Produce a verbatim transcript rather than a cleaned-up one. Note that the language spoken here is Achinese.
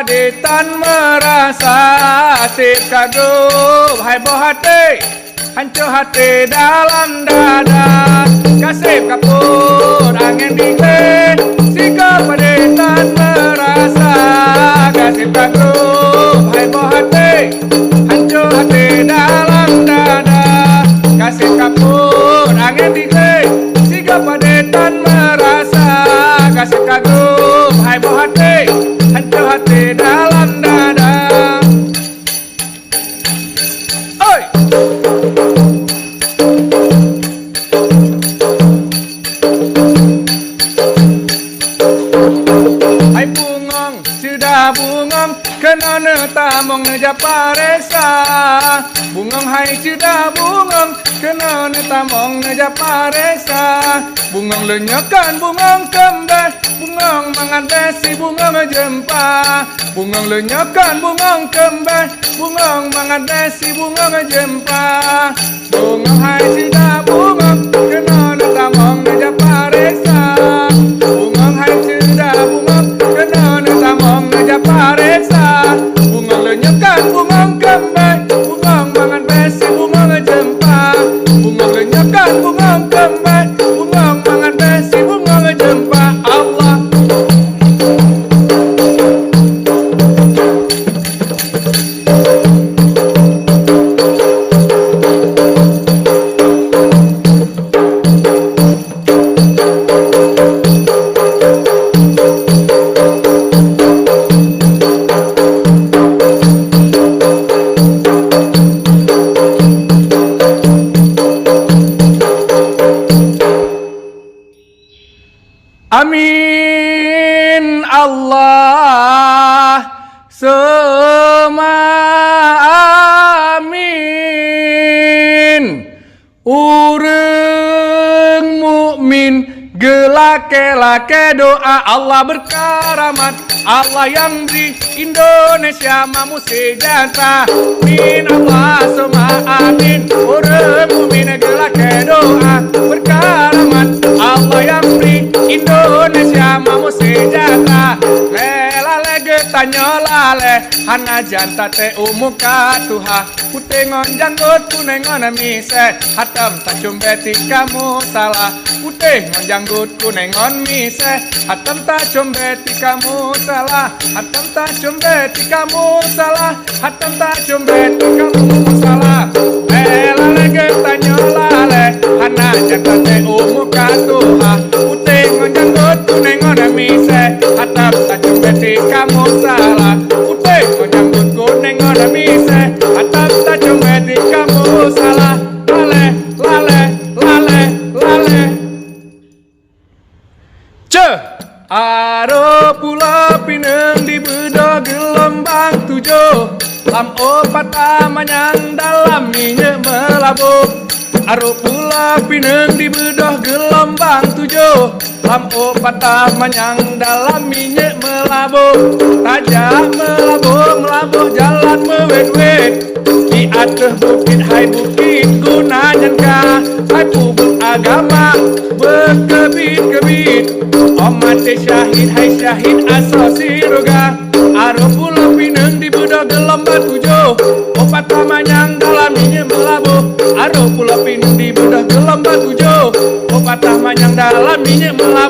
Padetan meurasa seb ka grob hai boh até, hanco até dalam dada. Ka seb ka pôt angén di glé, sigoe padetan meurasa ka seb ka grob hai boh até, hanco até dalam dada. Ka seb ka pôt angén di glé, sigoe padetan meurasa ka seb ka grob hai boh até, hanco até dalam dada. Oi! Hai bungöng, ceudah bungöng, keunoe neutamong neujak pareksa. Bungöng hai ceudah bungöng, keunoe neutamong neujak pareksa. Bungöng lôn nyoe kon bungöng keumbéh, bungöng mangat béh si bungöng jeumpa. Bungöng lôn nyoe kon bungöng keumbéh, bungöng mangat béh si bungöng jeumpa. Bungöng hai ceudah bungöng, keunoe neutamong neujak pareksa. Bungöng hai ceudah bungöng, keunoe neutamong neujak pareksa. Bungöng lôn nyoe kon bungöng keumbéh, bungöng mangat béh si bungöng jeumpa. Bungöng lôn nyoe kon bungöng keumbéh, bungöng mangat béh si bungöng jeumpa. Allah. Amin, Allah, seuma amin. Ureuëng mukmin geulakée-lakée doá, Allah beukaramat, Allah nyang bri Indonesia mampu sejahtera. Amin, Allah, seuma amin. Ureuëng mukmin geulakée doá, beukaramat, Allah nyang bri Indonesia mampu sejahtera. Lé lalée geutanyoe lalée, hana jan taté umu ka tuha. Putéh ngon janggot, kunéng ngon misée, hatam tacumbée tika musala. Putéh ngon janggot, kunéng ngon misée, hatam tacumbée tika musala. Hatam tacumbée tika musala, hatam tacumbée tika musala. Bela lagée tanyoe lalée, hana jan taté umu ka tuha. Putéh ngon janggot, kunéng ngon misée, hatam tacumbée tika musala. Putéh ngon janggot, kunéng ngon misée, hatam tacumbée tika musala. Lalée, lalée, lalée, lalée. Ceuh! Aroe pulo pineung dibeudôh geulombang tujoh, lam ôk patah manyang dalam minyeuk meulaboh. Aroe pulo pineung dibeudôh geulombang tujoh, lam ôk patah manyang dalam minyeuk meulaboh. Tajak meulaboh, meulaboh jalan meuwét-wét. Di ateueh bukét hai bukét guna nyan ka, hai peubuet agama beukeubiet-keubiet. Óh maté syahid hai syahid asoe siroga. Aroe pulo pineung dibeudôh geulombang tujoh, ôk patah manyang dalam minyeuk meulaboh. Aroe pulo pineung dibeudôh geulombang tujoh, ôk patah manyang dalam minyeuk meulaboh.